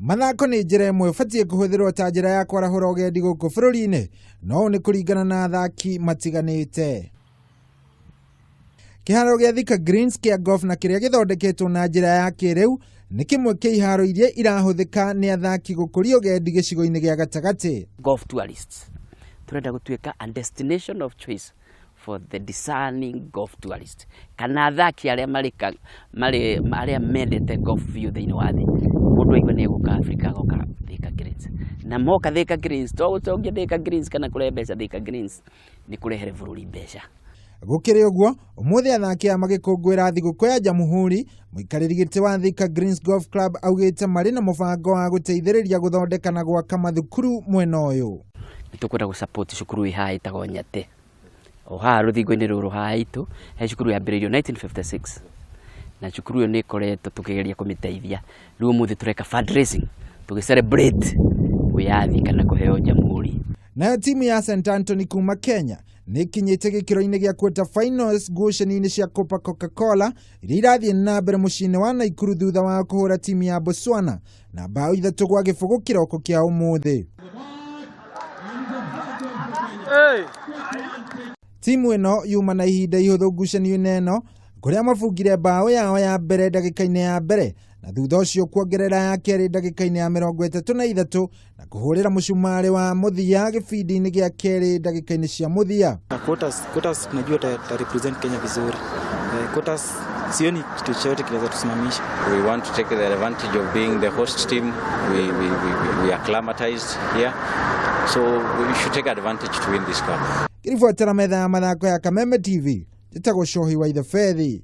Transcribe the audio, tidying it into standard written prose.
Mathako nĩ njĩra ĩmwe ĩbatiĩ kũhũthĩrwo ta njĩra ya kwarahũra ũgendi gũkũ bũrũri-inĩ, no ũũ nĩ kũringana na athaki matiganĩte. Kĩharo gĩa Thika Greens kĩa golf na kĩrĩa gĩthondeketwo na njĩra ya kĩrĩu nĩ kĩmwe kĩa iharo iria irahũthĩka nĩ athaki gũkũria ũgendi gĩcigo-inĩ gĩa gatagatĩ. Golf tourists turenda gũtuĩka a destination of choice for the discerning golf tourist, kana athaki arĩa marĩ marĩ arĩa mendete golf biũ thĩinĩ wa thĩ. Mũndũ aigua nĩ egũka Africa, agoka Thika Greens, na moka Thika Greens, to gũtongia Thika Greens kana kũrehe mbeca Thika Greens, nĩ kũrehere bũrũri mbeca. Gũkĩrĩ ũguo, ũmũthĩ athaki aya magĩkũngũĩra thigũkũ ya Jamhuri, mũikarĩri gĩtĩ wa Thika Greens Golf Club augĩte marĩ na mũbango wa gũteithĩrĩria gũthondeka na gwaka mathukuru mwena ũyũ. Nĩ tũkwenda gũ support cukuru ĩ haha ĩtagwo Nyate, o haha rũthingo-inĩ rũrũ haha itũ he cukuru yambĩrĩirio 1956, na cukuru ĩyo nĩ ĩkoretwo tũkĩgeria kũmĩteithia. Rĩu ũmũthĩ tũreka fundraising tũgĩ celebrate wĩyathi kana kũheo jamhuri. Nayo timu ya St Anthony kuma Kenya nĩ ĩkinyĩte gĩkĩro-inĩ gĩa quarter finals ngucanio-inĩ cia Copa Coca-Cola iria irathiĩ na mbere mũciĩ-inĩ wa Naikuru thutha wa kũhũra timu ya Botswana na bao 3-0 kĩroko kĩa ũmũthĩ. Timu ĩno yuma na ihinda ihũthũ ngucanio-inĩ ĩno, kũrĩa mabungire bao yao ya mbere ndagĩka-inĩ ya mbere na thutha ũcio kuongerera ya kerĩ ndagĩka-inĩ ya 33 na kũhũrĩra mũcumarĩ wa mũthia gĩbindi-inĩ gĩa kerĩ ndagĩka-inĩ cia mũthia. Na quarters tunajua ta represent Kenya vizuri. Quarters sioni kitu chochote kinaweza tusimamisha. We want to take the advantage of being the host team. We acclimatized here. So we should take advantage to win this cup. Ngĩribotera metha ya mathako ya Kameme TV, njĩtagwo Cohi wa Ithefethi.